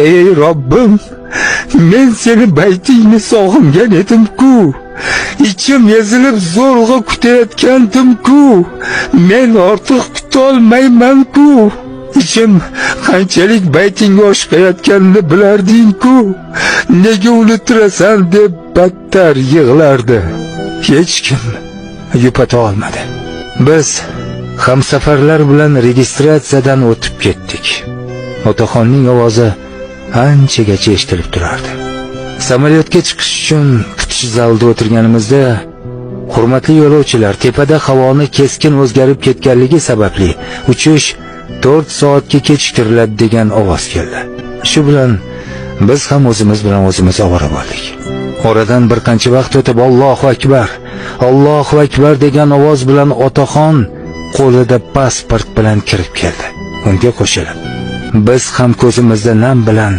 Ey Robbim, men seni baytingni sog'ingan edim-ku. Ichim ezilib zo'rg'a kutayotgandim-ku. Men ortiq kutolmayman-ku. Ichim qanchalik baytingga oshiqayotganini bilarding-ku. Nega unuttirasan deb battar yig'lardi. Hech kim yupata olmadi. Biz hamsafarlar bilan registratsiyadan o'tib ketdik. Otaxonning ovozi anchagacha eshitilib turardi. Samolyotga chiqish uchun kutish zalida o'tirganimizda, hurmatli yo'lovchilar, tepada havoni keskin o'zgarib ketganligi sababli uchish 4 soatga kechiktiriladi degan ovoz keldi. Shu bilan biz ham o'zimiz bilan o'zimiz ovora bo'ldik. Oradan bir qancha vaqt o'tib Allohu akbar, Allohu akbar degan ovoz bilan otaxon qo'lida pasport bilan kirib keldi. Unga qo'shilib biz ham ko'zimizda nam bilan